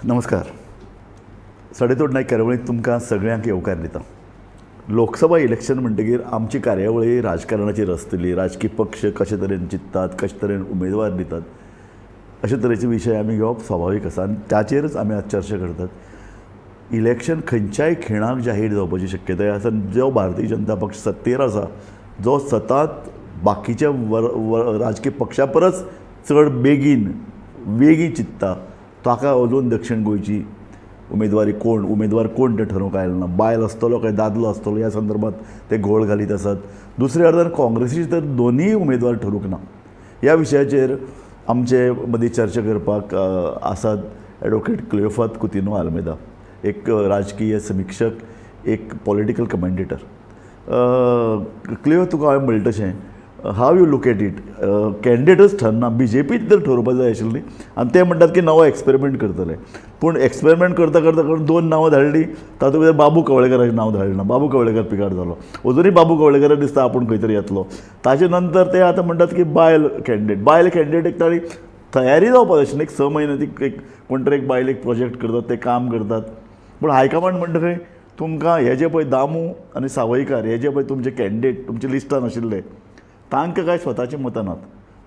नमस्कार. सडेतोड नायक कार्यावळींत तुमकां सगळ्यांक येवकार दिता. लोकसभा इलेक्शन म्हणटगीर आमची कार्यावळी राजकारणाचेर आसतली. राजकी पक्ष कशे तरेन चिंततात, कशे तरेन उमेदवार दितात, अशे तरेचे विशय आमी घेवप स्वाभावीक आसा आनी ताचेरच आमी आज चर्चा करतात. इलेक्शन खंयच्याय खिणाक जाहीर जावपाची शक्यताय आसा. जो भारतीय जनता पक्ष सत्तेर आसा, जो सतत बाकीच्या वर राजकीय पक्षा परस चड बेगीन वेगीं चिंत्ता, ताका अजून दक्षिण गोंयची उमेदवारी कोण, उमेदवार कोण तें ठरोवंक आयलें ना. बायल आसतलो काय दादलो आसतलो ह्या संदर्भात ते घोळ घालीत आसात. दुसऱ्या अर्दान काँग्रेसीचे तर दोनूय उमेदवार ठरूंक ना. ह्या विशयाचेर आमचे मदीं चर्चा करपाक आसात एडवोकेट क्लियोफात कुतिन्हो आल्मेदा, एक राजकीय समिक्षक, एक पॉलिटिकल कमेंटेटर. क्लियो, तुका हांवें म्हणलें तशें, how you look at it? कॅन्डिडेटच ठरना, बीजेपीत तर ठरोवपा जाय आशिल्ली आनी ते म्हणटात की नवो एक्सपेरिमेंट करतले. पूण एक्सपेरिमेंट करता करता करून दोन नांवां धाडलीं. तातूंत भितर बाबू कवळेकराचें नांव धाडलें ना. बाबू कवळेकर पिकार जालो. अजुनूय बाबू कवळेकराक दिसता आपूण खंय तरी येतलो. ताजे नंतर ते आतां म्हणटात की बायल कॅन्डिडेट. बायल कॅन्डिडेट एक ताणी तयारी जावपाक जाय आशिल्ली. एक 6 म्हयने ती एक कोण तरी एक बायल एक प्रोजेक्ट करतात, ते काम करतात. पूण हायकमांड म्हणटा खंय तुमकां हे जे पळय दामू आनी सावयकार, हे जे पळय तुमचे कॅन्डिडेट तुमच्या लिस्टान आशिल्ले, तांकां कांय स्वताची मतां नात.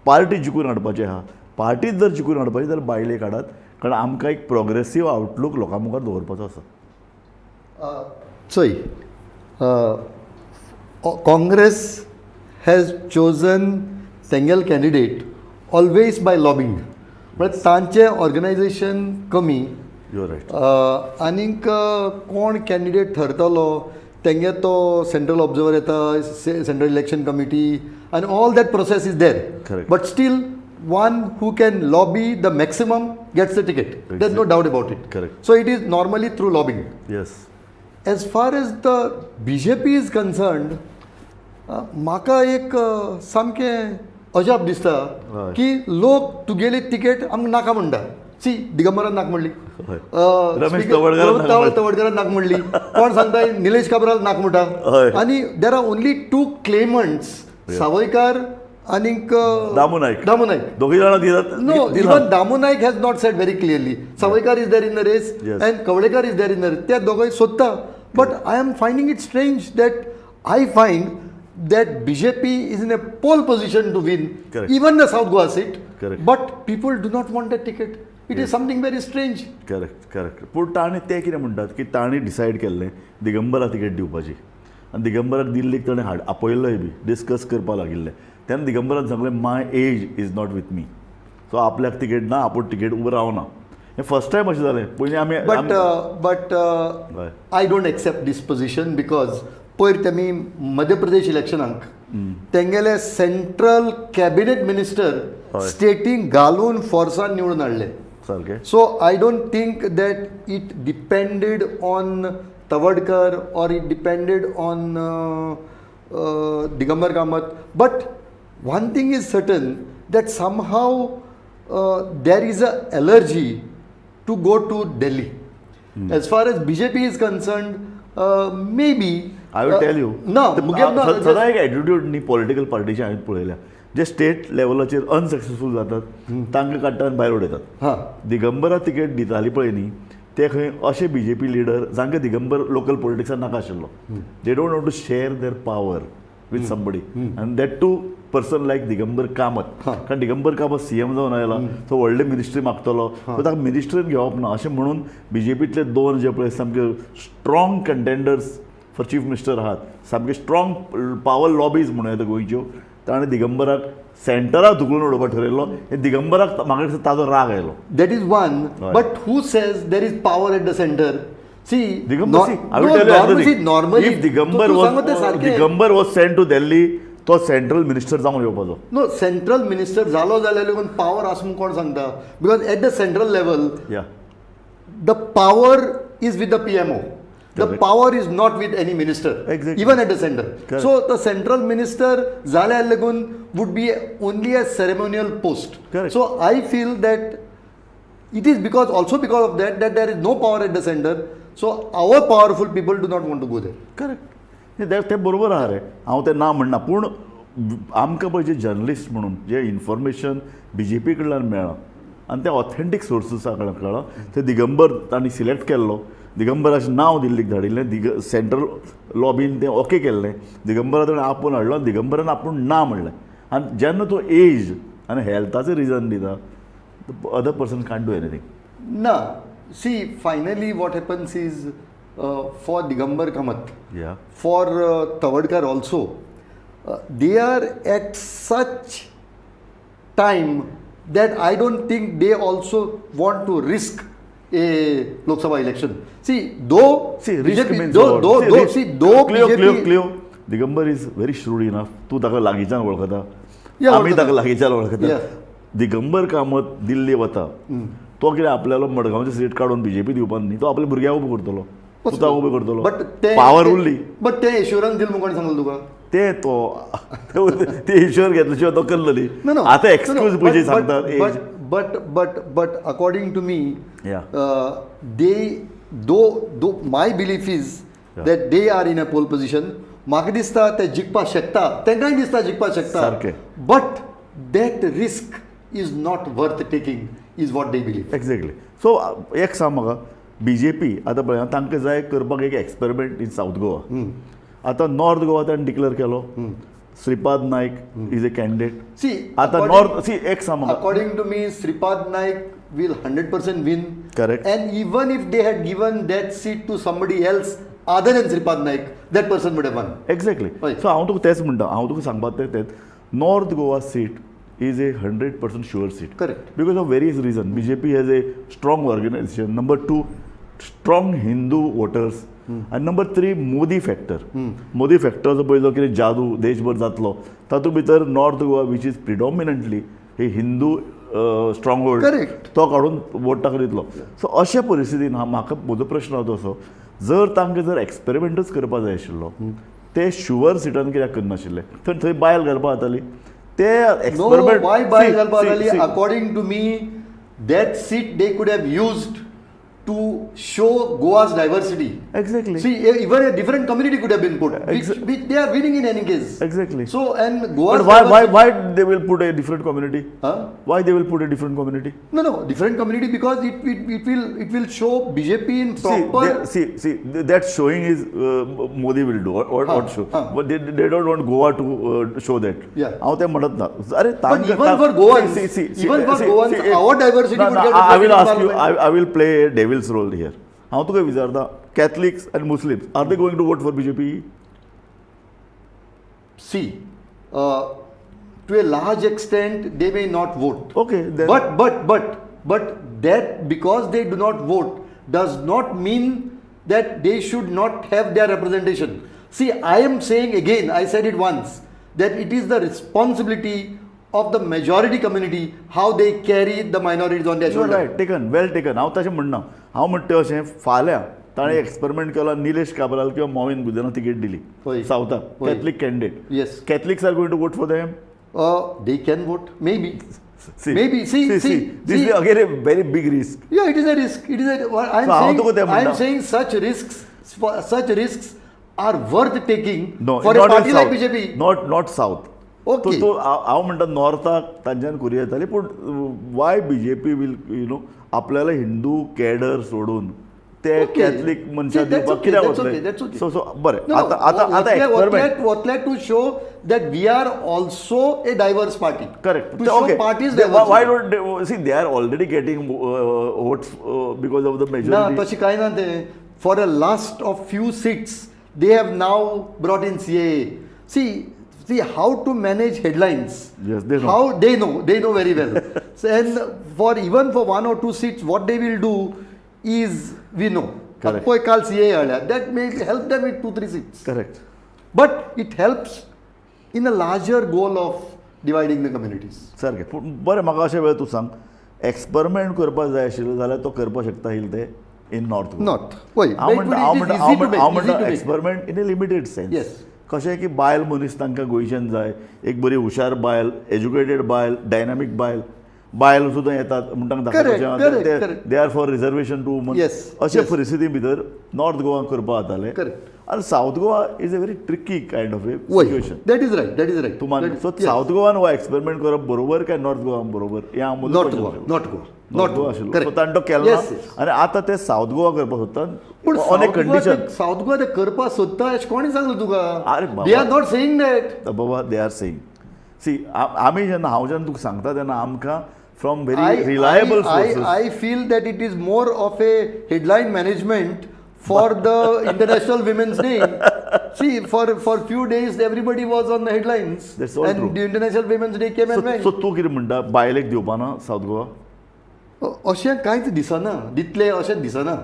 पार्टी जिखून हाडपाची आहा. पार्टीच जर जिखून हाडपाची जाल्यार बायलेक हाडात, कारण आमकां एक प्रोग्रेसीव आवटलूक लोकां मुखार दवरपाचो आसा. चोय, काँग्रेस हॅज चोजन तेंगेल कॅन्डिडेट ऑलवेज बाय लॉबिंग. म्हळ्यार तांचें ऑर्गनायझेशन कमी. You are right. आनीक कोण कॅन्डिडेट ठरतलो, तेंगे तो सेंट्रल ऑब्जर्वर येता, सेंट्रल इलेक्शन कमिटी आनी all that process is there. But still, one who can lobby the maximum gets the ticket. There's no doubt about it. Correct. So it is normally through lobbying. As far as the BJP is concerned, म्हाका एक सामकें अजाप दिसता की लोक तुगेली ticket आमकां नाका म्हणटा. सी, दिगंबरान नाका म्हणली. रमेश तवडकारान नाका म्हणली. तवडकरान नाका म्हणली. कोण सांगता, निलेश काब्राल नाका म्हणटा. आनी there are only two claimants, Sawaikar आनीक दामू नायक. दामू नायक. दोघी जाणां दितात. No, even Damu Naik has not said very clearly. Sawaikar is there in the race and Kavlekar is there in the race. त्या दोघांय सोदता. But I am finding it strange that I find that BJP is in a pole position to win even the South Goa seat. But people do not want that ticket. It is something very strange. Correct correct पूण ताणें ते कितें म्हणटात की तांणी decide केल्लें Digambara ticket दिवपाची आनी दिगंबराक दिल्लीक ताणें हाड आपयल्लोय बी, डिस्कस करपाक लागिल्ले. तेन्ना दिगंबरान सांगलें, "My age is not with me." So आपल्याक तिकेट ना, आपूण तिकेट उबो रावना. हें फर्स्ट टायम अशें जालें. पयलीं आमी But I don't accept this position because पयर तेमी मध्य प्रदेश इलेक्शनाक तेंगेले सेंट्रल कॅबिनेट मिनिस्टर स्टेटीन घालून फोर्सान निवडून हाडले. So I don't think that it depended on Tawadkar or it depended on Digambar Kamat. But one thing is certain, that somehow there is a allergy to go to Delhi. As far as BJP is concerned, maybe. I will tell you. No, मुगे no, सदां एक attitude न्ही political पार्टीचे हांवें पळयल्या, जे state लेवलाचेर unsuccessful जातात तांकां काडटा आनी भायर उडयतात. दिगंबरा तिकेट दिताली पळय न्ही, ते खंय अशे बीजेपी लिडर जांकां दिगंबर लोकल पॉलिटिक्सान नाका आशिल्लो. They don't want to share their power with somebody, and that too person like Digambar Kamat. कारण दिगंबर कामत सीएम जावन आयला, तो व्हडले मिनिस्ट्री मागतलो, सो ताका मिनिस्ट्रीन घेवप ना अशें म्हणून बीजेपींतले दोन जे पळय सामके strong contenders for chief minister आहात, सामके स्ट्रॉंग पावर लॉबीज म्हणूं येता गोंयच्यो, ताणें दिगंबराक सेंटराक धुकलून उडोवपाक ठरयल्लो. हे दिगंबराक म्हाका दिसता ताजो राग आयलो. That is one. But who says there is power at the center? See, Digambar, no, see, I will no, tell you another normally, thing. Normally, If Digambar तूं was सांगता तें सारकें. Digambar was sent to Delhi, तो central minister जावन येवपाचो. No, central minister जालो जाल्यार लेगून पावर आसा म्हूण कोण सांगता? Because at the central level the power is with the PMO. The power is not with any minister, even at the center. So the central minister जाल्यार लेगून would be only a ceremonial post. Correct. So I feel that it is because also because of that, that there is no power at the center. So our powerful people do not want to go there. Correct, तें बरोबर आहा रे, हांव तें ना म्हणना. पूण आमकां पळय, जे जर्नलिस्ट म्हणून जे इन्फॉर्मेशन बीजेपी कडल्यान मेळ्ळां आनी ते ऑथेंटीक सोर्सीस कळ्ळो ते दिगंबर तांणी सिलेक्ट केल्लो, दिगंबराचें नांव दिल्लीक धाडिल्लें, दिग सेंट्रल लॉबीन तें ओके केल्लें, दिगंबरा ताणें आपोवन हाडलो, दिगंबरान आपूण ना म्हणलें. आनी जेन्ना तूं एज आनी हेल्थाचें रिजन दिता, other person can't do anything. ना, see, finally what happens is for Digambar Kamat, yeah for Tawadkar also, they are at such time that I don't think they also want to risk a Lok Sabha election. See, though See, risk BJP, means though, what? though, See, though, risk- see, though Cleo, BJP, Cleo, Cleo, Digambar is very shrewd enough. तूं ताका लागींच्यान वळखता, Yeah, आमी वळखता. ताका लागींच्यान वळखता. Yeah. Digambar Kamat दिल्ली वता, तो कितें आपल्यालो मडगांवची सीट काडून बीजेपी दिवपाक न्ही, तो आपल्या भुरग्याक उबो करतलो, पुताक उबो करतलो. But ते पावर उरली. बट ते एश्योरन्स दिल मुखार सांगलो तुका. ते तो ते इन्शुअर घेतले शिवाय तो करतली. No, no. आतां एक्सक्यूज No, no. पयशे But- सांगतात But, age. but according to me, Yeah. They though my belief is Yeah. that they are in a pole position. म्हाका दिसता ते जिखपाक शकता, तांकांय दिसता जिखपाक शकता. सारकें. But that risk is not worth taking is what they believe. Exactly. So एक सांग म्हाका, बी जे पी आतां पळय तांकां जाय करपाक एक एक्सपेरिमेंट इन सावथ गोवा. आतां नॉर्थ गोवा ताणें डिक्लेअर केलो, Shripad Naik is a candidate. See, आतां नॉर्थ, सी, एक सांग म्हाका, according to me, Shripad Naik will 100% win. Correct. And even if they had given that seat to somebody else other than Shripad Naik, that person would have won. Exactly. हय. So हांव तुका तेंच म्हणटा, हांव तुका सांगपाक तें तेंच, North Goa seat is a 100% sure seat. Correct. Because of various reason. BJP has a strong organisation, number two, strong Hindu voters, आनी number three, Modi factor. Modi फॅक्टराचो पळय जो कितें जादू देशभर जातलो, तातूंत भितर North Goa, which is predominantly a Hindu stronghold, Correct. तो काडून वोट ताका दितलो. सो अशा परिस्थितीन म्हाका म्हजो प्रश्न तो असो, जर तांकां जर एक्सपेरिमेंटूच करपा जाय आशिल्लो, ते शुवर सिटान कित्याक करनाशिल्ले? थंय थंय बायल घालपा जाताली ते No, experiment. why बायल घालपा जाली? According to me, that seat they could have used to show Goa's diversity. Exactly. See, even a different community could have been put, which they are winning in any case. Exactly. So, and Goa's But why diversity- why they will put a different community? Huh? Why they will put a different community? No, no, different community because it will show BJP in proper. See, see, that showing is Modi will do. What show? Huh. But they don't want Goa to show that. Yeah. हांव तें म्हणत ना. अरे But even for Goans, even for Goans, our diversity no, would no, get I will reflected in ask you, parliament. I will play a devil's role here. हांव तुका विचारता, Catholics and Muslims, are they going to vote for BJP? See, to a large extent, they may not vote. Okay, then But that because they do not vote does not mean that they should not have their representation. See, I am saying again, I said it once, that it is the responsibility of the majority community how they carry the minorities on their You are shoulder. right, taken, well taken. हांव तशें म्हणना, हांव म्हणटा अशें, फाल्यां ताणें experiment केलो, निलेश काब्राल किंवा मॉविन गुदिन्हो तिकेट दिली हय. सावथाक, हय. Catholic candidate. Yes. Catholics are going to vote for them? They can vote, maybe. See, Maybe. See, see, this see. is again a very big risk. Yeah, it is a risk. It is a. Well, I'm So, हांव saying, तुका तें I'm म्हणटा. saying such risks, such risks are worth taking No, for a not in party like South. BJP. Not South. Okay. तो हांव म्हणटा नॉर्थाक तांच्यान करूं येताली, पूण why BJP will आपल्याला हिंदू कॅडर सोडून ते Okay. Catholic मनशां See, that's दिवपाक okay, कित्याक that's वतले? okay, that's okay. So so बरें, No, आतां आतां आतां एक्सपेरिमेंट वतले to show that we are also a diverse party. Correct. To show okay. parties They, why diversity. don't they, see, they are already getting votes because of the ना, majority. तशें कांय ना तें. For a last of few seats, they have now brought in CAA. See how to manage headlines. Yes, they know. How they know, they know very well. So, and for even for one or two seats, what they will do is we know. Correct. पळय काल CAA हाडल्या, that may help them with 2-3 seats. Correct. But it helps in a larger goal of dividing the communities. सारकें. पूण बरें, म्हाका अशें वेळ तूं सांग, एक्सपेरिमेंट करपाक जाय आशिल्लो जाल्यार तो करपाक शकता आशिल्लो ते इन नॉर्थ गोवा. North. वय. हांव म्हणटा, हांव म्हणटा, हांव म्हणटा, हांव म्हणटा experiment in a limited sense. Yes. कशें की बायल मनीस तांकां गोंयच्यान जाय, एक बरी हुशार बायल, एज्युकेटेड बायल, डायनामीक बायल, बायल सुद्दां येतात म्हण तांकां Correct, दाखोवपाचें, correct, correct. They are for reservation to woman. Yes, अशे yes. परिस्थिती भितर नॉर्थ गोवा करपाक जातालें. Correct. आनी South Goa is a very tricky kind of a वय. Situation. That is right, that is right. तूं मान, सो सावथ गोवान हो एक्सपेरिमेंट करप बरोबर काय नॉर्थ गोवान बरोबर, हें हांव म्हजो नॉर्थ question Goa, आशिल्लो. North Goa. नॉर्थ गोवा आशिल्लो, ताणें तो केलो ना आनी आतां ते सावथ गोवा करपाक सोदतात. पूण on A condition south Goa ते करपाक सोदता अशें कोणी सांगलें तुका? They are not saying that बाबा, they are saying. सी, आमी जेन्ना, हांव जेन्ना तुका सांगता तेन्ना आमकां from very reliable sources. I feel that it is more of a headline management for the International Women's Day. See, for few days everybody was on the headlines. That's all and true. The International Women's Day came and went. So तूं कितें म्हणटा, बायलेक दिवपाना south Goa? अशें कांयच दिसना, दितले अशें दिसना.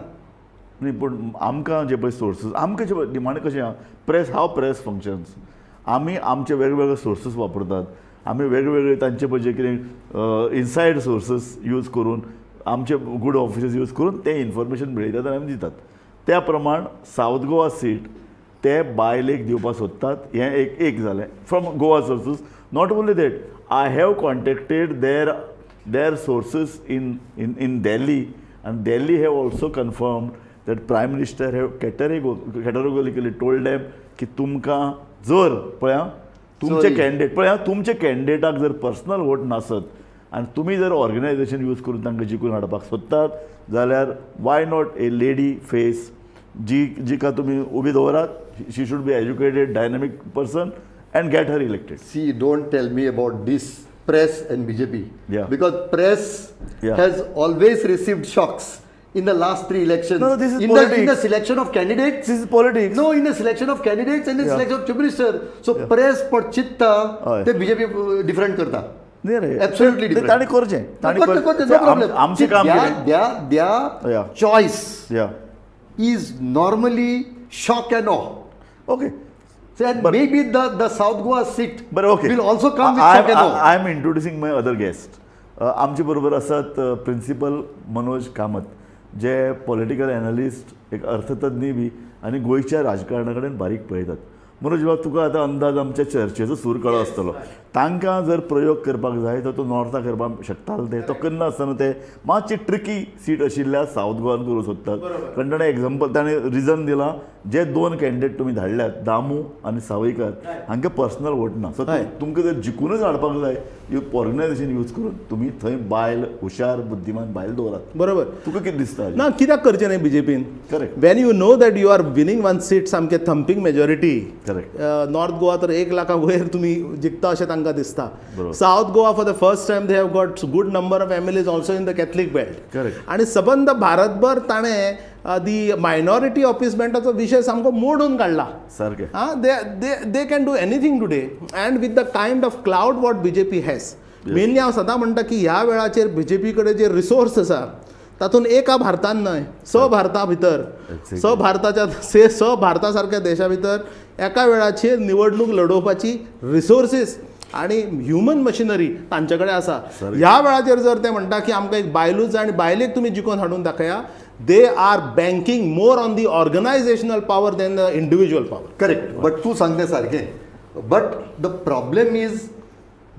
न्ही, पूण आमकां जे पळय सोर्सीस, आमकां जे डिमांड कशें आहा, प्रेस, हाव प्रेस फंक्शन्स, आमी आमचे वेगवेगळे सोर्सीस वापरतात, आमी वेगवेगळे तांचे पळय जे कितें इनसायड सोर्सीस यूज करून, आमचे गूड ऑफिसर्स यूज करून ते इन्फॉर्मेशन मेळयतात आनी आमी दितात. त्या प्रमाण सावथ गोवा सीट ते बायलेक दिवपाक सोदतात, हें एक एक जालें from Goa sources. Not only that, I have contacted their sources in Delhi, and Delhi have also confirmed that Prime Minister have categorically told them की तुमकां जर पळया तुमचे कॅन्डिडेट, पळया तुमचे कॅन्डिडेटाक जर पर्सनल वोट नासत आनी तुमी जर ऑर्गनायझेशन यूज करून तांकां जिखून हाडपाक सोदतात जाल्यार why not a lady face जी जिका तुमी उबी दवरात, she should be educated, dynamic person and get her elected. See, don't tell me about this press and BJP. Yeah. Because press has always received shocks in the last 3 elections. No, this is in politics. In the selection of candidates. This is politics. No, in the selection of candidates and the selection of chief minister. So press पर चित्ता ते BJP different करता. नाही रे. Absolutely different. ताणी करचें. ताणी करचें, no problem. आमचें काम कितें? Their choice is normally shock and awe. Okay. So, and maybe the South Goa seat but okay. will also come with shock and awe. I am introducing my other guest. आमचे बरोबर आसात principal Manoj Kamat, जे political analyst, एक अर्थतज्ञ बी आनी गोंयच्या राजकारणा कडेन बारीक पळयतात. मनोज बाब, तुका आतां अंदाज आमच्या चर्चेचो सूर कळो आसतलो. तांकां जर प्रयोग करपाक जाय तर तो नॉर्था करपाक शकताले, ते तो करनासतना ते मातशी ट्रिकी सीट आशिल्ल्या सावथ गोवान करूंक सोदतात. कारण ताणें एग्जाम्पल, ताणें रिजन दिलां, जे 2 कॅन्डिडेट तुमी धाडल्यात, दामू आनी सावयकार, हांकां पर्सनल वोट ना. सो तुमकां जर जिखूनच हाडपाक जाय, ऑर्गनायझेशन यूज करून तुमी थंय बायल, हुशार बुद्धिमान बायल दवरात. बरोबर. तुका कितें दिसता? ना, कित्याक करचें न्ही बीजेपीन? Correct. When you know that you are winning one seat सामकें थंपींग मेजॉरिटी. करेक्ट. नॉर्थ गोवा तर 1 लाखा वयर तुमी जिखता अशें तांकां दिसता. South Goa for the first time they have got good number of MLAs also in the Catholic belt. Correct. आनी सबंद भारतभर ताणें दी मायनॉरिटी अपिसमेंटाचो विशय सामको मोडून काडला. सारकें. आं, they can do anything today and with the kind of clout what BJP has. Mainly हांव सदां म्हणटा की ह्या वेळाचेर बीजेपी कडेन जे रिसोर्स आसा तातूंत एका भारतान न्हय, स भारता भितर, स भारताच्या स भारता सारक्या देशा भितर एका वेळाचेर निवडणूक लडोवपाची रिसोर्सीस आनी ह्युमन मशिनरी तांचे कडेन आसा. ह्या वेळाचेर जर ते म्हणटा की आमकां एक बायलूच जाय आनी बायलेक तुमी जिखोवन हाडून दाखया, they are banking more on the organisational power than the individual power. Correct. But तूं सांगलें सारकें, but the problem is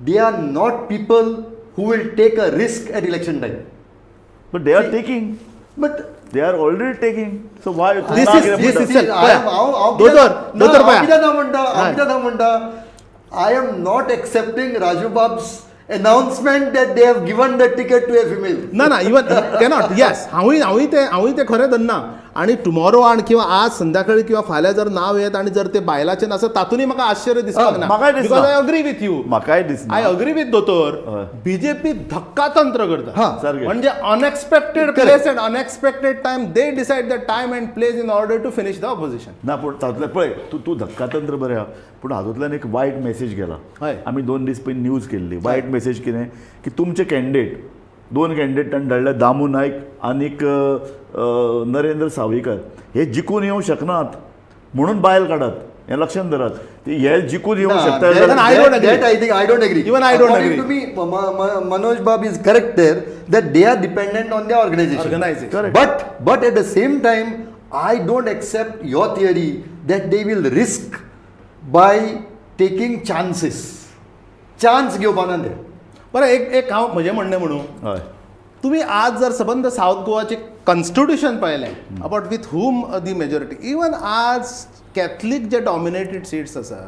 they are not people who will take a risk at election time. But they are taking. But they are already taking. So why? This is दोतोर म्हणटा, I am not accepting Raju Bab's announcement that they have given the ticket to a female. ना ना, even cannot. येस, हांवूय ते खरें धरना. आनी tomorrow आनी किंवा आज संध्याकाळी किंवा फाल्यां जर नांव येत आनी जर ते बायलाचें नासत तातूंतय म्हाका आश्चर्य दिसपाक ना. Because I agree with you. म्हाकाय दिसना. I agree with दोतोर. बीजेपी धक्का तंत्र करता, म्हणजे unexpected place and unexpected time, they decide the time and place in order to finish the opposition. ना, पूण तातूंतल्यान पळय तूं धक्का तंत्र बरें आहा, पूण हातूंतल्यान एक वायट मेसेज गेला. आमी 2 दीस पयलीं न्यूज केल्ली. वायट मेसेज कितें की तुमचे कॅन्डिडेट, 2 कॅन्डिडेट ताणें धाडले, दामू नायक आनीक नरेंद्र सावयकर, हे जिखून येवंक शकनात म्हणून बायल काडात, हें लक्षांत धरात. हे जिखून येवंक शकता. I don't agree. Even I don't agree. To me Manoj Bab is correct there that they are dependent on the organisation. Correct. But at the same time I don't accept your theory that they will risk by taking chances. Chance घेवपाना ते. बरें, एक एक हांव म्हजें म्हणणें म्हणूं, तुमी आज जर सबंद सावथ गोवाचें कॉन्स्टिट्युशन पळयलें about with whom the majority, even आज कॅथलीक जे डॉमिनेटेड सीट्स आसा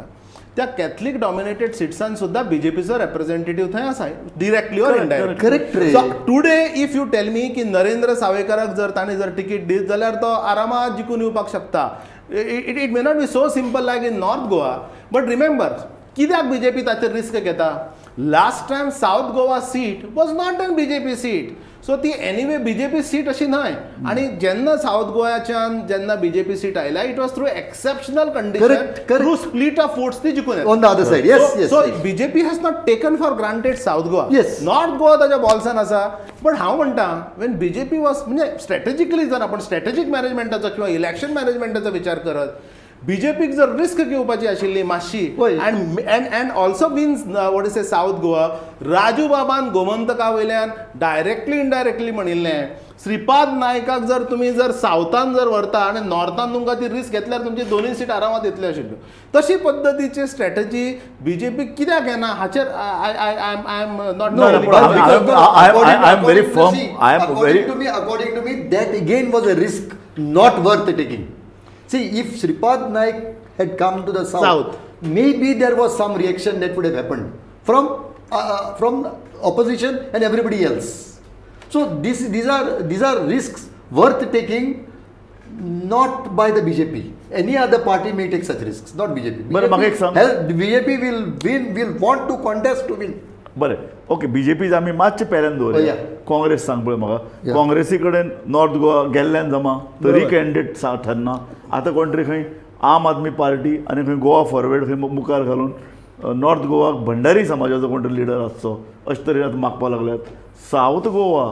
त्या कॅथलीक डॉमिनेटेड सिट्सान सुद्दां बीजेपीचो रेप्रेझेंटेटिव्ह थंय आसा, directly or indirectly. Correct रे. So today if you tell me की नरेंद्र सावयकाराक जर ताणें जर तिकीट दीत जाल्यार तो आरामात जिखून येवपाक शकता. It may not be so simple like in North Goa, but remember कित्याक बीजेपी ताचेर रिस्क घेता? Last time South Goa seat was not an BJP seat, so ती एनिवे बीजेपी सीट अशी न्हय. आनी जेन्ना सावथ गोवाच्यान जेन्ना बीजेपी सीट आयल्या, it was through exceptional condition, Correct, correct. Through split of votes ती जिखून येता. On the other side, yes, yes, so yes. BJP has not taken for granted South Goa. Yes. North Goa ताच्या बॉल्सान आसा, but हांव म्हणटा when BJP was म्हणजे strategically जर आपण स्ट्रॅटेजीक मॅनेजमेंटाचो किंवा इलेक्शन मॅनेजमेंटाचो विचार करत, बीजेपीक जर रिस्क घेवपाची आशिल्ली मातशी वय. And also wins what is a South Goa, Raju बाबान गोमंतका वयल्यान डायरेक्टली इनडायरेक्टली म्हणिल्लें, श्रीपाद नायकाक जर तुमी जर सावथान जर व्हरता आनी नॉर्थान तुमकां ती रिस्क घेतल्यार तुमची दोनूय सीट आरामात येतल्यो आशिल्ल्यो. तशी पद्दतीची स्ट्रॅटजी बीजेपी कित्याक घेना हाचेर I I I am I am not No, no, but I am very firm. I am very- According to me, that again was a risk not worth taking. See, if Shripad Naik had come to the south, maybe there was some reaction that would have happened from opposition and everybody else. So these are risks worth taking, not by the BJP. Any other party may take such risks, not BJP. बरं, म्हाका एक सांग. BJP will win, will want to contest to win. बरें, okay, BJP आमी मातशें पेल्यान दवरया. Oh, yeah. Congress सांग पळय म्हाका. Yeah. काँग्रेसी कडेन नॉर्थ गोवा गेल्ल्यान जमा तरी कॅन्डिडेट ठरना. आतां कोण तरी खंय आम आदमी पार्टी आनी खंय गोवा फॉरवर्ड खंय मुखार घालून नॉर्थ गोवाक भंडारी समाजाचो कोण तरी लिडर आसचो अशें तरेन आतां मागपाक लागल्यात. सावथ गोवा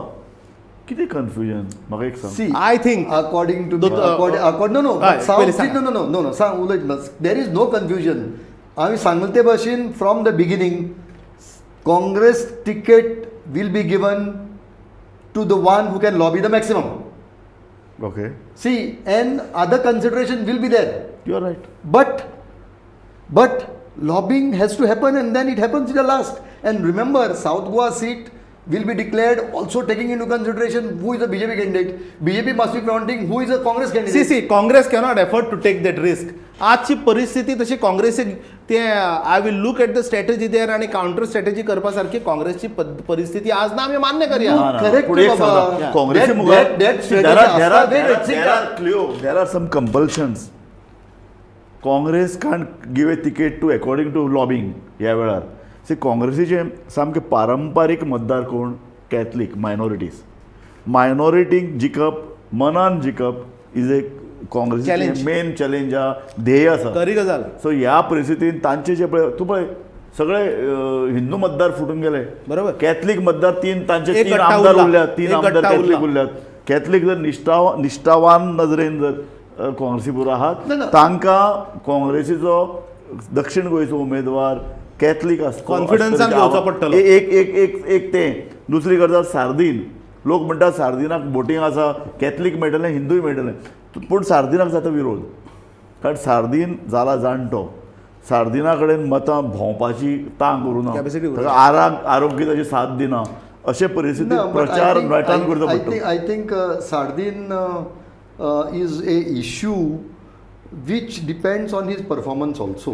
कितें कन्फ्युजन म्हाका एक सांग. See, I think according to me, according, no no हय, but South, पयलीं see, सांगा. no no no no no सांग उलयत there is no confusion. हांवें सांगलें ते भाशेन from the beginning Congress ticket will be given to the one who can lobby the maximum. Okay. See, and other consideration will be there. You are right. But lobbying has to happen, and then it happens in the last. And remember, South Goa seat will be declared also taking into consideration who is a BJP candidate. BJP must be counting who is a Congress candidate. See, Congress cannot afford to take that risk. आजची परिस्थिती तशी काँग्रेसीक ते I will look at the strategy there आनी counter strategy करपा सारकी काँग्रेसची परिस्थिती आज ना, आमी मान्य करया. ना, ना. Correct पूण एक बाबा. सांगता, काँग्रेसी मुखार That See, there are- strategy there are- आसता. there Wait, are- see, there are clear, there are some compulsions. Congress can't give a ticket to according to lobbying ह्या वेळार. सी, काँग्रेसीचे सामके पारंपारीक मतदार कोण? Catholic minorities. मायनॉरिटीक जिखप, मनान जिखप is a काँग्रेसीचे Challenge. Main challenge आहा, ध्येय आसा. खरी गजाल. सो ह्या परिस्थितीन तांचे जे पळय तूं पळय सगळे हिंदू मतदार फुटून गेले. बरोबर. कॅथलीक मतदार तीन, तांचे एक तीन गट्टा आमदार उरला. उरल्यात, तीन एक आमदार गट्टा कॅथलीक उरला. उरल्यात. कॅथलीक जर निश्ठावान नजरेन जर काँग्रेसी बरोबर आहात, ना, ना. तांकां काँग्रेसीचो दक्षिण गोंयचो उमेदवार कॅथलीक आसतो कॉन्फिडन्सान घेवचो पडटलो. एक एक एक एक तें. दुसरी गजाल सार्दीन, लोक म्हणटात सार्दिनाक बोटींग आसा, कॅथलीक मेळटलें, हिंदूय मेळटलें, पूण सार्दिनाक जाता विरोध, कारण सार्दीन जाला जाणटो, सार्दिना कडेन मतां भोंवपाची तांक उरूना, Capacity उरना. ताका आरोग्य ताची साथ दिना. अशे परिस्थितीत No, but I प्रचार think- नेटान करचो I पडटलो. think, I think Sardin is a issue which depends on his performance also.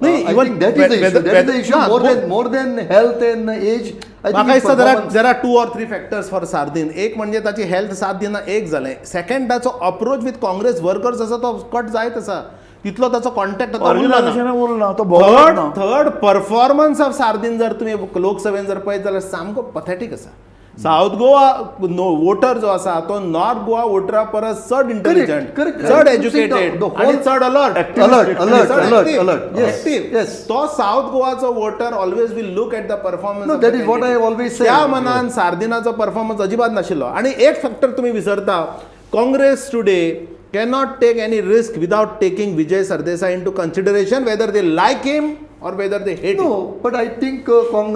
नाही, I even think that is the issue. That is the issue ना, more than health and age. I think म्हाका his दिसता performance. There are two or three factors for Sardinha. एक म्हणजे ताची health साथ दिना, एक जालें. सेकंड, ताचो अप्रोच विथ काँग्रेस वर्कर्स आसा तो कट जायत आसा, तितलो ताचो कॉन्टॅक्ट आतां उरला ना. ऑर्गनायझेशनाक उरना, तो भोंवना. थर्ड परफॉर्मन्स ऑफ सार्दीन जर तुमी लोकसभेन जर पळयत जाल्यार सामको पथेटीक आसा. सावथ गोवा वोटर जो आसा तो नॉर्थ गोवा वोटरा परस चड इंटेलिजंट, correct. चड See, educated the whole- आनी चड alert. Alert, alert, alert, alert. Yes, yes. तो south गोवाचो voter always will look at the performance. No, that is what I have always said. त्या मनान सार्दिनाचो परफॉर्मन्स अजिबात नाशिल्लो. आनी एक फॅक्टर तुमी विसरता, Congress today cannot take any risk without taking Vijay Sardesai into consideration, whether they like him or whether they hate him. No, but I think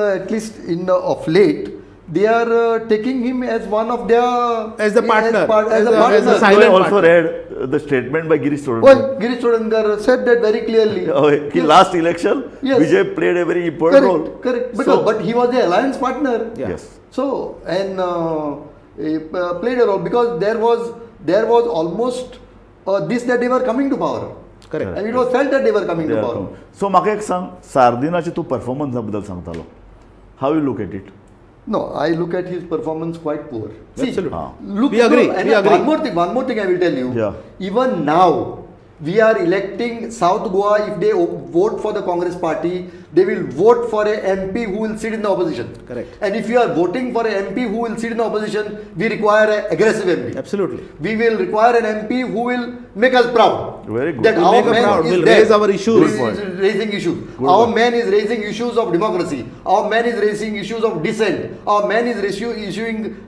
at least in of late, they are taking him as one of their As the partner. As As a a partner. silent I also partner. read the statement by Girish Chodankar. Well, Girish Chodankar said that very clearly. Ki Yes. last election, Yes. Vijay played a very important Correct, role. correct. Because, So, but he was the alliance partner. Yeah. Yes. So, and he played a role because there was almost this that they were coming to power. Correct. And it was felt that they were coming to power. So म्हाका एक सांग, सार्दिनाचे तूं परफॉर्मन्सा बद्दल सांगतालो, how you look at it? No, I look at his performance quite poor. See, Absolutely. Look, We agree, no, and we agree. One more thing I will tell you. Yeah. Even now, we are electing South Goa. If they vote for the Congress party, they will vote for a MP who will sit in the opposition. Correct. And if you are voting for a MP who will sit in the opposition, we require an aggressive MP. Absolutely. We will require an MP who will make us proud. Very good. That Will our make us man proud, is will there. raise our issues. Is Good point. raising issues. Good Our point. man is raising issues of democracy. Our man is raising issues of dissent. Our man is issuing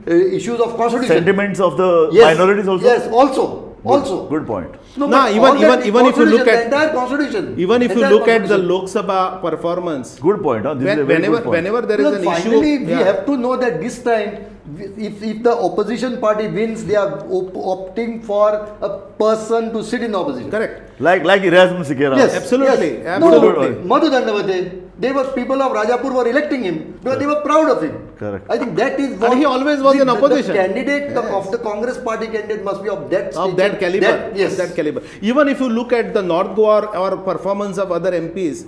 issues of constitution. Sentiments of the Yes. Minorities also. Yes, also. Also. Good point. No, Na, but even- all that even if you look constitution, at- the entire constitution. Even if you entire look at the constitution. Lok Sabha performance, Good point. This is a very whenever good point. whenever there is Because an issue, finally, we yeah. have to know that this time, if the opposition party wins, they are opting for a person to sit in the opposition. Correct. Like Erasmus Sequeira. Yes. Absolutely, Yes. absolutely. No, Madhu Dandavate, they were people of Rajapur were electing him because they were proud of him. Correct. I think that is what And he always was in opposition. The candidate Yes. of the Congress party candidate must be of that Of stature, that caliber, yes. of that caliber. Even if you look at the North Goa or performance of other MPs,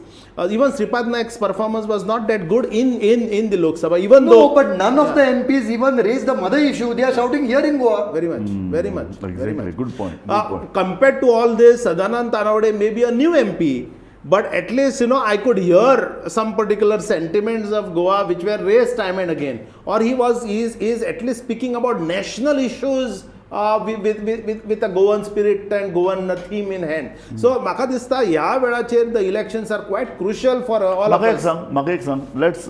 even Sripad Naik's performance was not that good in the Lok Sabha. Even No, though, but none of the MPs even raised the mother issue. They are shouting here in Goa. very much, very much, very Exactly. much. Good point. Good point. Compared to all this, Sadanand Tanavade may be a new MP, but at least I could hear some particular sentiments of Goa which were raised time and again. Or he is at least speaking about national issues with a Goan spirit and Goan theme in hand. So म्हाका दिसता ह्या वेळाचेर the elections are quite crucial for all of म्हाका एक us. सांग, म्हाका एक सांग, let's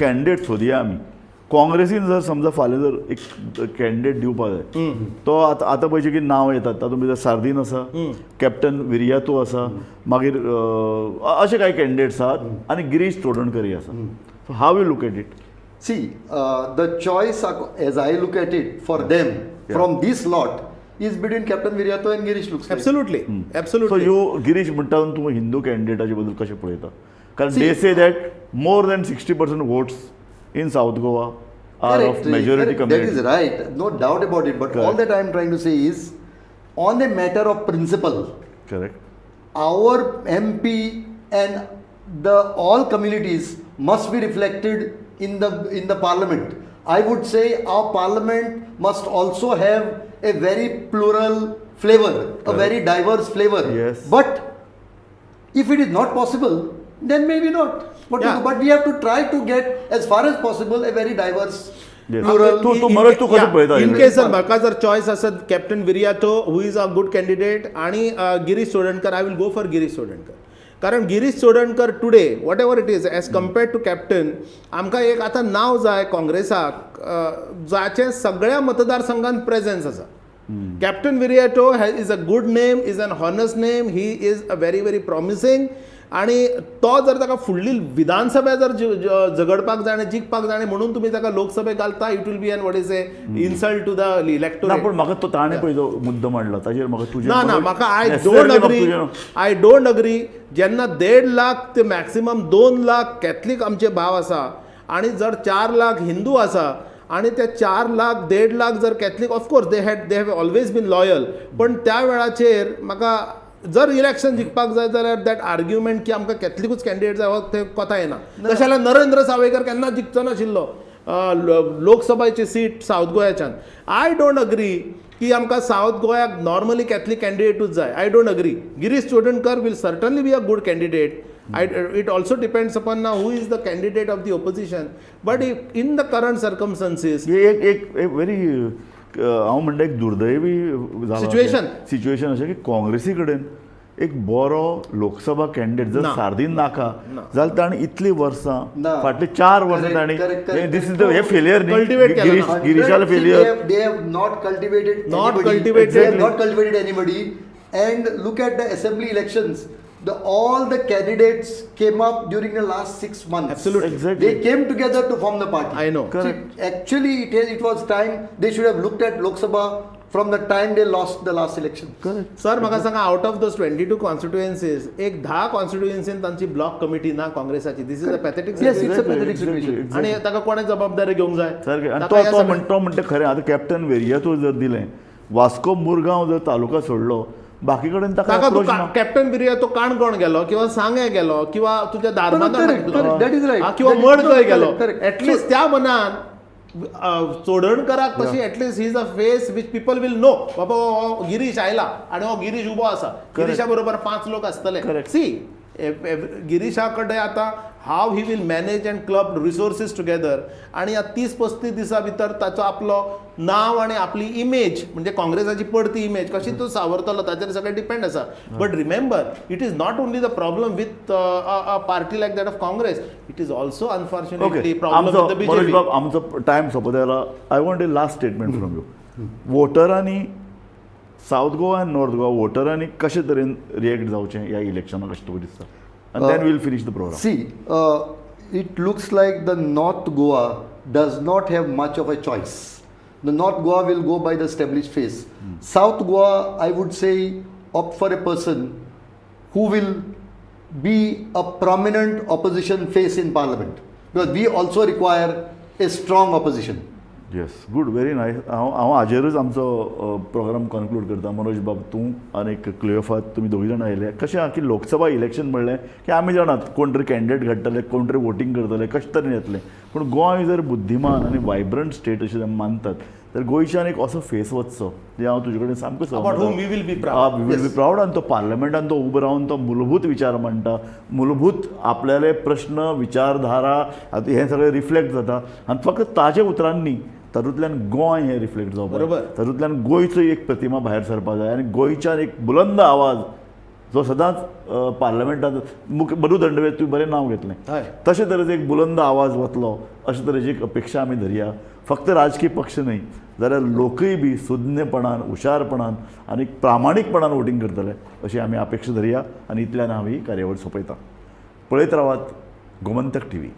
candidate सोदया आमी. काँग्रेसीन जर समजा फाल्यां जर एक कॅन्डिडेट दिवपाक जाय, तो आतां आतां पळय की नांव येतात, तातूंत भितर सार्दीन आसा, कॅप्टन विरियातो आसा, मागीर अशे कांय कॅन्डिडेट्स आहात आनी गिरीश चोडणकरी आसा. So how you look at it? See, the choice as I look at it for them from this lot is between Captain Viriato and Girish looks like. Absolutely, absolutely. So you Girish म्हणटा तूं हिंदू कॅन्डिडेटाचे बद्दल कशें पळयता? कारण they say that more than 60% votes in South Goa are of Correct, majority correct. That is community. right, no doubt about it. But all Correct. that I am trying to say is, on a matter of principle, Correct. our MP and the all communities must be reflected in the parliament. I would say our parliament must also have a very plural flavor, a very diverse flavor. Yes. But if it is not possible, then maybe not. But, Yeah. but we have to try to get as far as possible a very diverse, Yes. plural. तूं तूं मनोज तूं कसो पळयता? In case जर म्हाका जर choice आसत Captain Viriato who is a good candidate आणि Girish Chodankar, I will go for Girish Chodankar. कारण Girish Chodankar today whatever it is as compared to Captain, आमकां एक आतां नांव जाय काँग्रेसाक जाचें सगळ्या मतदारसंघात प्रेझेन्स आसा. Captain Viriato is a good name, is an honest name, he is a very very promising. आनी तो जर ताका फुडली विधानसभा जर झगडपाक जाय आनी जिखपाक जाय म्हणून तुमी ताका लोकसभेक घालता, it will be an what is a insult to the ना, इलेक्टोरेट. पूण म्हाका तो ताणें पळय जो मुद्दो मांडला ताजेर म्हाका तुजें ना ना, म्हाका I necessarily don't म्हाका अग्री, तुजें I don't agree. जेन्ना 1.5 लाख ते मॅक्सिमम 2 लाख कॅथलीक आमचे भाव आसा आनी जर 4 लाख हिंदू आसा आनी ते 4 लाख 1.5 लाख जर Catholic, of course they have always been loyal, पण त्या वेळाचेर म्हाका जर इलेक्शन जिखपाक जाय जाल्यार that argument की आमकां कॅथलिकूच कॅन्डिडेट जाय हो ते कोता येना. तशें जाल्यार नरेंद्र सावयकर केन्ना जिखचो नाशिल्लो लोकसभेची सीट सावथ गोव्याच्यान. I don't agree की आमकां सावथ गोव्याक नॉर्मली कॅथलीक कॅन्डिडेटूच जाय. I don't agree. Girish Chodankar will certainly be a good candidate. It also depends upon now who is the candidate of the opposition. But if in the current circumstances, हे एक एक very हांव म्हणटा एक दुर्दैवी Situation. Situation अशें की काँग्रेसी कडेन एक बरो लोकसभा कॅन्डिडेट जर ना. सार्दीन नाका जाल्यार ताणें इतलीं वर्सां ना. फाटलीं 4 वर्सां Correct, ताणें correct, correct. This is the hey failure न्ही. Cultivate केला ना. गिरीशाल See, failure. They have not cultivated Not anybody. cultivated. They have not cultivated anybody. And look at the assembly elections. All the candidates came up during the last 6 months. Absolutely. Exactly. They came together to form the party. I know. Correct. See, actually, it was time they should have looked at Lok Sabha from the time they lost the last election. Correct. Sir, म्हाका सांगा, out of those 22 constituencies एक 10 कॉन्स्टिट्युएन्सीन तांची block committee ना काँग्रेसाची. This is a pathetic. Yes, it's a pathetic Exactly, situation. exactly. आनी ताका कोणें जबाबदारी घेवंक जाय? सारकें. आनी ताका तो ह्या तो सगळ्या- म्हण तो म्हणटा खरें. आतां कॅप्टन वेरियातूर जर दिलें, वास्को मुरगांव जर तालुका सोडलो बाकी कडेन ताका ताका तूं approach ना. कॅप्टन बिर्या तो काणकोण गेलो किंवा सांगे गेलो किंवा तुज्या दारमादार correct, correct, that is right. किंवा That is- Madkai no, गेलो correct, correct. At least त्या मनान चोडणकराक तशी at least he is a face which people will know, बाबा हो गिरीश आयला आनी हो गिरीश उबो आसा, गिरीशा बरोबर 5 लोक आसतले. Correct. सी, गिरीशा कडेन आतां how he will manage and club resources together आनी ह्या 30-35 दिसां भितर ताचो आपलो नांव आनी आपली इमेज म्हणजे काँग्रेसाची पडती इमेज कशी तो सावरतलो ताचेर सगळें डिपेंड आसा. But remember, it is not only the problem with a party like that of Congress, it is also unfortunately problem आमचो विथ the Manoj BJP. बाब, आमचो टायम सोंपत आयला. I want a last statement from you. वोटरांनी south Goa आनी north Goa वोटरांनी कशे तरेन react जावचें ह्या इलेक्शनाक अशें तुका दिसता? And then we'll finish the program. See, it looks like the North Goa does not have much of a choice. The North Goa will go by the established face. South Goa, I would say, opt for a person who will be a prominent opposition face in parliament, because we also require a strong opposition. Yes, good, very nice. हांव हांव हाजेरूच आमचो programme conclude करता. मनोज बाब, तूं आनी क्लियोफात, तुमी दोगूय जाणां आयले. कशें आहा की लोकसभा इलेक्शन म्हणलें की आमी जाणात कोण तरी कॅन्डिडेट घडटले, कोण तरी वोटींग करतले, कशें तरेन येतलें. पूण गोंय जर बुद्धिमान आनी वायब्रंट स्टेट अशें आमी मानतात तर गोंयच्यान एक असो फेस वचचो जे हांव तुजे कडेन सामको About whom we will be proud. We will be proud. आनी तो पार्लमेंटान तो उबो रावन तो मूलभूत विचार मांडटा, मूलभूत आपल्याले प्रश्न, विचारधारा, आतां हें सगळें रिफ्लेक्ट जाता आनी फक्त ताजे उतरांनी तातूंतल्यान गोंय हें रिफ्लेक्ट जावपाक, तातूंतल्यान गोंयचो एक प्रतिमा भायर सरपाक जाय आनी गोंयच्यान एक बुलंद आवाज जो सदांच पार्लमेंटांत मुख मधू दंडवे, तुवें बरें नांव घेतलें, तशे तरेचो एक बुलंद आवाज वतलो अशे तरेची एक अपेक्षा आमी धरया. फक्त राजकीय पक्ष न्हय जाल्यार लोकूय बी सुज्ञपणान, हुशारपणान आनी प्रामाणीकपणान वोटींग करतले अशी आमी अपेक्षा धरया आनी इतल्यान हांव ही कार्यावळ सोंपयता. पळयत रावात गोमंतक टीव्ही.